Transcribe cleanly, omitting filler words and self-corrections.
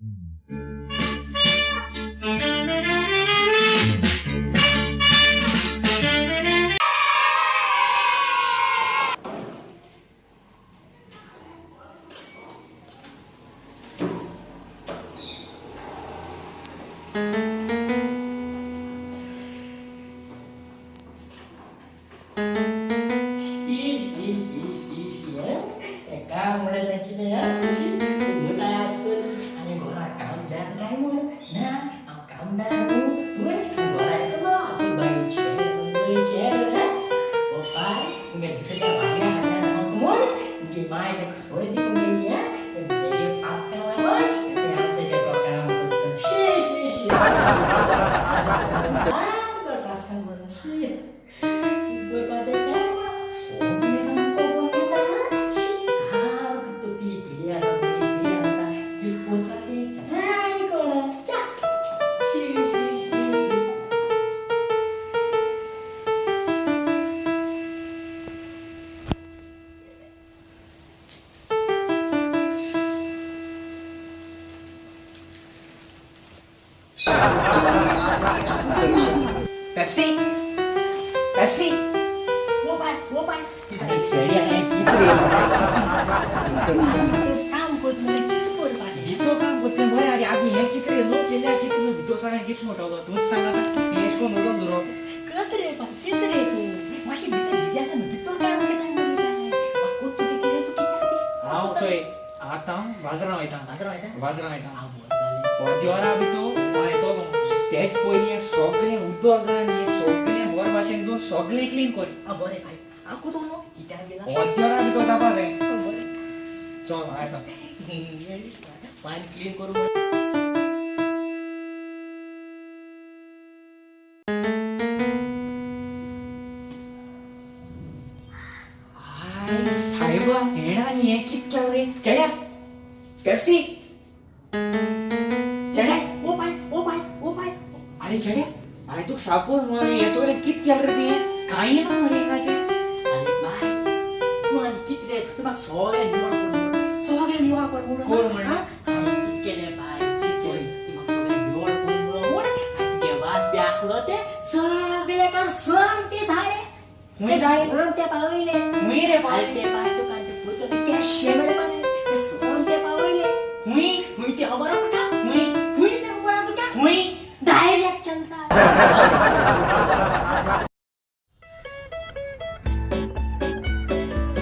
शी शी शी शी शी हं? काम म्हणत कितें शी घोटाळ आसतली आनी घराक काम जावन काय म्हण ना हांव कामदार न्हू पूण घरा येतलो आपली बाई चेडो चेडो ओ बाय तुमगे दुसऱ्या भाग्या हाडल्या हांव म्हूण तुमगे माय ताका सोय दी तुमगेली हां बेगे पातकां लागून तें आमचें केसो काम करता. शी शी शी पासकां करता. शी करपा तें काय सगळें काम करून येता. शी सारको तकली पिडी आसा, तकली पिडी आसा, कितें करता तें कांय कळना. च्या शी शी शी शी. पेप्सी पेप्सी ओ बाय ओ बाय. अरे चेड्या हें कितें रे? काम करता म्हणल्यार कितें करपाचें? भितर काम करता बरें. अरे आदी हें कितें रे न्हू केल्यार कितें न्हू भितर सगळ्यांक कितें म्हणटलो तूंच सांग आतां. हें अशें करून उडोवन दवरप. कत रे बाय, कितें रे तूं मातशें भितर बिजी आसा न्हू, भितर काम करता मरे बाय. कोत्तू कितें रे तूं कितें आदी? हांव चोय आतां बाजारां वयता. बाजारां वयता? बाजारां वयता. हांव बरें जालें. अर्दी वरां भितर हांव येतलो. तेच पयलीं हें सगळें उदक आनी हें सगळें घर भाशेन घेवन सगळें क्लीन कर. आं बरें बाय, हांव कुतो न्हू कित्याक गेला. अर्दी वरां भितर जावपा जाय. बरें. चल हांव येता. पान क्लीन करूं. I सायबा, हेणा आनी हें कितें केलां रे चेड्या? पेप्सी चेड्या. ओ बाय ओ बाय ओ बाय. अरे चेड्या, हांवें तुका सापोर म्हणून हें सगळें कितें केलां रे तुवें? कांय ना मरे हिंगाचें. अरे बाय, तूं आनी कितें रे, तूं म्हाका सगळें निवळ कर म्हणून, सगळें निवळ कर म्हणून. कर म्हणून. हांवें कितें केलें बाय, चोय तूं म्हाका सगळें निवळ कर म्हणून म्हूण हांवें तुगे वाज बी आसलो तें सगळें काड सामकें धायें. खूंय धाय? सामकें पावयलें. खूंय रे अरे पावयलें? ते बाय तुका ते पुतो कॅशे.